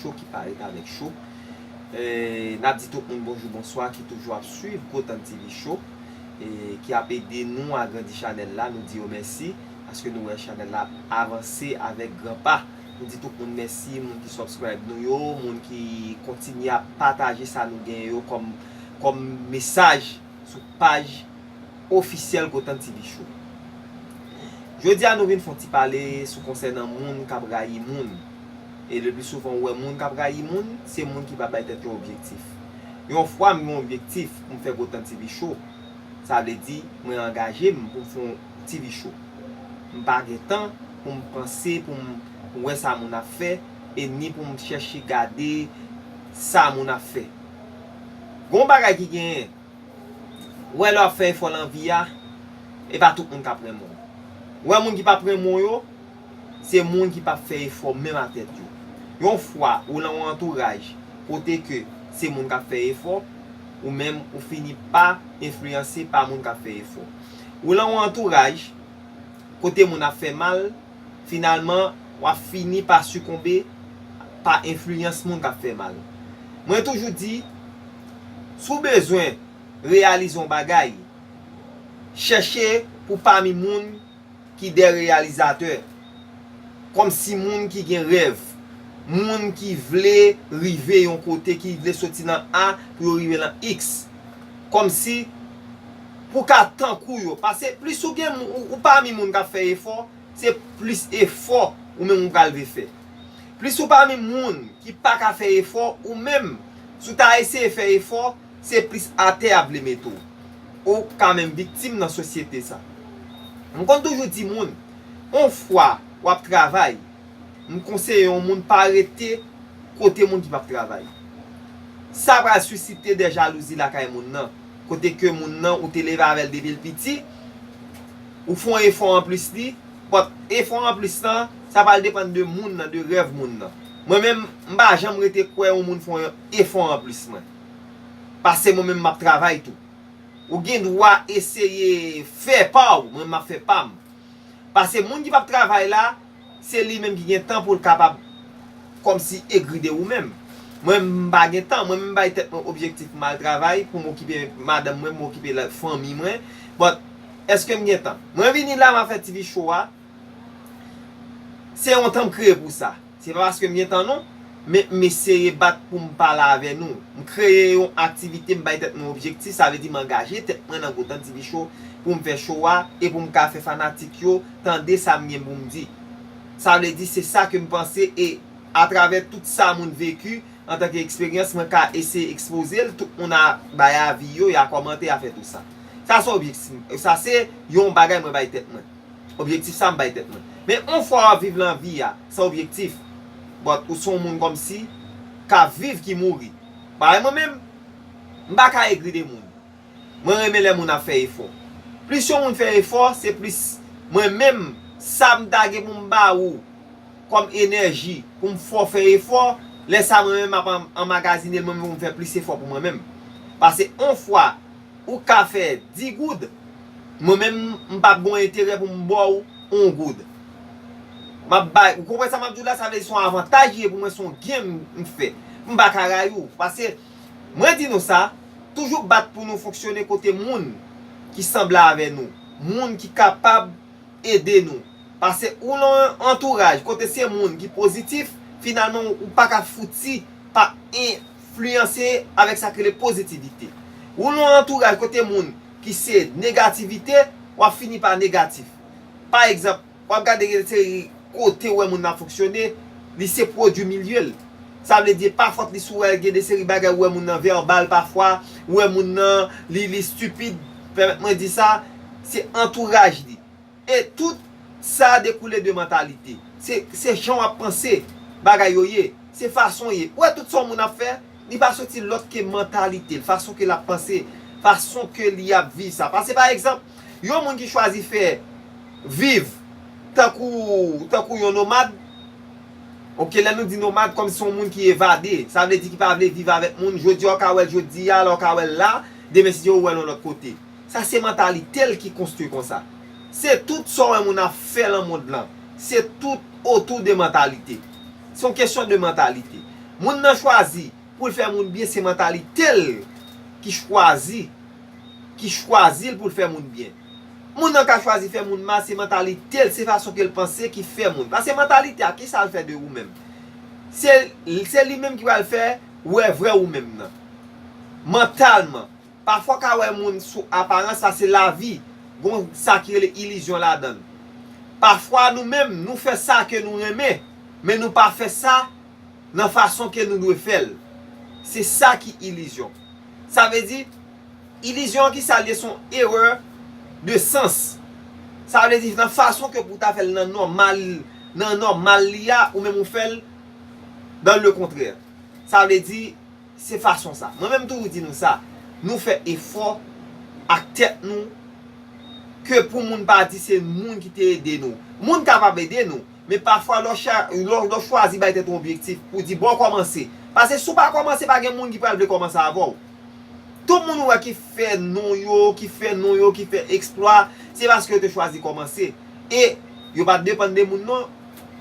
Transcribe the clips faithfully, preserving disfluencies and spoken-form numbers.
Show ki parèt avèk show. E, n ap di tout moun bonjou, bonswa, ki toujou ap swiv Gotan T V Show, e, ki ap ede nou agrandi chanèl la. Nou di yo mèsi, paske nou wè chanèl la ap avanse avèk gran pa. Nou di tout moun mèsi, moun ki subscribe nou yo, moun ki kontinye ap pataje sa nou genyen yo kòm, kòm mesaj sou paj ofisyèl Gotan T V Show. Jodi a nou vin fè yon ti pale sou konsènan moun k ap rayi moun. E le pli souvan ou wè moun k ap rayi moun, se moun ki pa bay tèt yo objektif. Yon fwa m gen yon objektif pou m fè Gotan T V Show, sa vle di mwen angaje m pou m fè yon T V Show. M pa gen tan pou m panse, pou m wè sa moun ap fè, e ni pou m chèche gade sa moun ap fè. Gon bagay ki genyen, wè lè w ap fè efò nan vi a, e pa tout moun k ap renmen w. Wè moun ki p ap renmen w yo, se moun ki p ap fè efò menm a tèt yo. Yon fwa ou lan yon antouraj kote ke se moun k ap fè efò, ou menm ou fini pa enfliyanse pa moun k ap fè efò. Ou lan yon antouraj kote moun ap fè mal, finalman w ap fini pa sikonbe pa enfliyans moun k ap fè mal. Mwen toujou di, si w bezwen reyalize yon bagay, chèche pou pami moun ki de reyalizatè, kòmsi moun ki gen rèv, moun ki vle rive yon kote, ki vle soti nan A pou yo rive nan X. Kòmsi pou ka tankou yo. Paske plis ou gen, ou, ou pami moun k ap fè efò, se plis efò ou menm ou pral vle fè. Plis ou pami moun ki pa ka fè efò, ou menm, si w ta eseye fè efò, se plis atè y ap vle mete w. Ou ka menm viktim nan sosyete sa. M konn toujou di moun, yon fwa w ap travay, m konseye yon moun pa rete kote moun ki p ap travay. Sa pral sisite de jalouzi lakay moun nan. Kote ke moun nan ou te leve avè l depi l piti, ou fè yon efò anplis li, but efò anplis lan, sa pral depann de moun nan, de rèv moun nan. Mwen menm, m pa janm rete kwè yon moun fè yon efò anplis mwen. Paske mwen menm m ap travay tou. Ou gen dwa eseye fè pa w, mwen m ap fè pa m. Paske moun ki p ap travay la, se li menm ki gen tan pou l kapab kòmsi egri de ou menm. Mwen, m pa gen tan, mwen menm m bay tèt mwen objektif m al travay pou m okipe madanm mwen, m okipe la, fanmi mwen. But, èske m gen tan? Mwen vini la, m ap fè T V show a. Se yon tan m kreye pou sa. Se pa paske m gen tan non, men m eseye bat pou m pale avè nou. M kreye yon aktivite, m bay tèt mwen objektif, sa vle di m angaje tèt mwen nan Gotan T V Show pou m fè show a e pou m ka fè fanatik yo tande sa m gen pou m di. Sa vle di se sa ke m panse e atravè tout sa moun veki antanke eksperyans, mwen ka eseye ekspoze l, tout moun a bay avi yo, y a kòmante, y a fè tou sa. Sa se objektif, sa se yon bagay mwen bay tèt mwen. Objektif sa m bay tèt mwen. Men yon fwa w ap viv lan vi a san objektif, but ou se yon moun kòmsi k ap viv ki mouri. Parèy mwen menm, m pa ka egri de moun. Mwen renmen lè moun ap fè efò. Plis yon moun fè efò, se plis mwen menm, sa m ta gen pou m ba ou kòm enèji, pou m fè w fè efò, lè sa mwen menm m ap an-, anmagazine l, mwen menm pou m fè plis efò pou mwen menm. Paske yon fwa, ou ka fè dis goud, mwen menm, m p ap gen yon enterè pou m ba w yon goud. M ap bay, ou konprann sa m ap di w la, sa vle di se yon avantaj li ye pou mwen, se yon gen m fè. M pa ka rayi w. Paske, mwen di nou sa, toujou bat pou nou fonksyone kote moun ki sanble avè nou, moun ki kapab ede nou. Paske ou nan yon antouraj kote se moun ki pozitif, finalman ou pa ka fouti pa enfliyanse avèk sa k rele pozitivite. Ou nan yon antouraj kote moun ki se negativite, w ap fini pa negatif. Pa egzanp, w ap gade gen seri kote ou wè moun nan fonksyone, li se pwodui milye l. Sa vle di, pa fòt li si w wè gen de seri bagay ou wè moun nan vèbal pafwa, ou wè moun nan li, li stipid, pèmèt mwen di sa, se antouraj li. E tout sa dekoule de mantalite. Se, se jan w ap panse bagay yo ye. Se fason ye. Ou wè tout sa yon moun ap fè, li pa soti lòt ke mantalite l, fason ke l ap panse, fason ke li ap viv sa. Paske pa egzanp, yon moun ki chwazi fè, viv tankou, tankou yon nomad, oke, lè nou di nomad, kòmsi se yon moun ki evade, sa vle di ki pa vle viv avèk moun, jodi a w ka wè l jodi a, lè w ka wè l la, demen si Dye vle w wè l yon lòt kote. Sa se mantalite l ki konstwi konsa. Se tout sa w wè moun ap fè lan mond lan. Se tout otou de mantalite. Se yon kesyon de mantalite. Moun nan chwazi pou l fè moun byen, se mantalite l ki chwazi, ki chwazi l pou l fè moun byen. Moun nan ka chwazi fè moun mal, se mantalite l, se fason ke l panse ki fè moun. Paske mantalite a, kisa l fè de ou menm? Se, se li menm ki pral fè ou wè vrè ou menm nan. Mantalman. Pafwa w ka wè moun sou aparans, sa se lavi, gon sa ki rele ilizyon ladan l. Pafwa nou menm, nou fè sa ke nou renmen, men nou pa fè sa nan fason ke nou dwe fè l. Se sa ki ilizyon. Sa vle di, ilizyon an ki sa l ye, se yon erè de sans. Sa vle di, nan fason ke pou w ta fè l nan nòmal, nan nòmal li a, ou menm ou fè l dans le contraire. Sa vle di, se fason sa. Mwen menm toujou di nou sa, nou fè efò ak tèt nou, ke pou moun pa di se moun ki te ede nou. Moun kapab ede nou, men pafwa lè w cha-, lè w, lè w chwazi bay tèt ou objektif pou di bon kòmanse. Paske si w pa kòmanse, pa gen moun ki pral vle kòmanse avè w. Tout moun ou wè ki fè non yo, ki fè non yo, ki fè eksplwa, se paske yo te chwazi kòmanse. E yo pa t depann de moun non.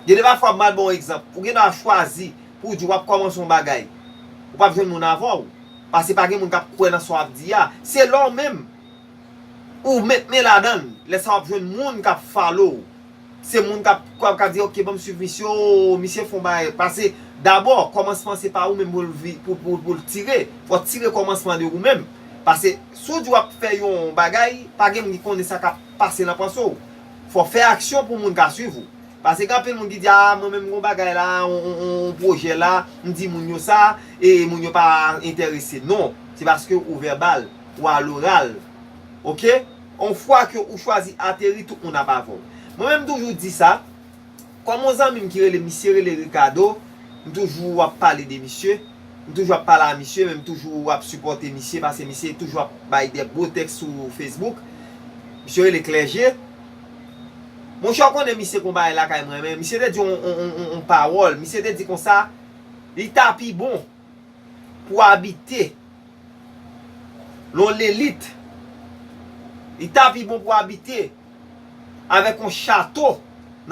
Gen de pafwa m al ba w egzanp. Ou gen dwa chwazi pou w di w ap kòmanse yon bagay. Ou p ap jwenn moun avè w. Paske pa gen moun k ap kwè nan sa w ap di a. Se lè w menm ou met men ladan l, lè sa w ap jwenn moun k ap follow w. Se moun k ap, k ap, k ap di, "Ok, ban m swiv misye, o, misye fè yon bagay." Paske, dabò, kòmansman se pa ou menm pou l vi-, pou, pou, pou l tire. Fò w tire kòmansman de ou menm. Paske, si w di w ap fè yon bagay, pa gen moun ki konnen sa k ap pase nan panse w. Fò w fè aksyon pou moun ka swiv ou. Paske gen anpil moun ki di, "A, mwen menm gon bagay la, on, on, on, on pwojè la, m di moun yo sa, e moun yo pa enterese." Non, se paske ou vèbal, ou aloral. Oke? On fwa ke ou chwazi ateri, tout moun ap avè w. Mwen menm m toujou di sa, kòm on zanmi m ki rele, misye rele Ricardo, m toujou ap pale de misye, m toujou ap pale a misye, men m toujou ap sipòte misye, paske misye toujou ap bay de gwo tèks sou Facebook. Misye rele Clergé. Monchè, w konnen misye gon bagay lakay mwen, men misye te di on, on, on, on, on pawòl. Misye te di konsa, li ta pi bon pou abite, l on lelit, li ta pi bon pou abite avèk on chato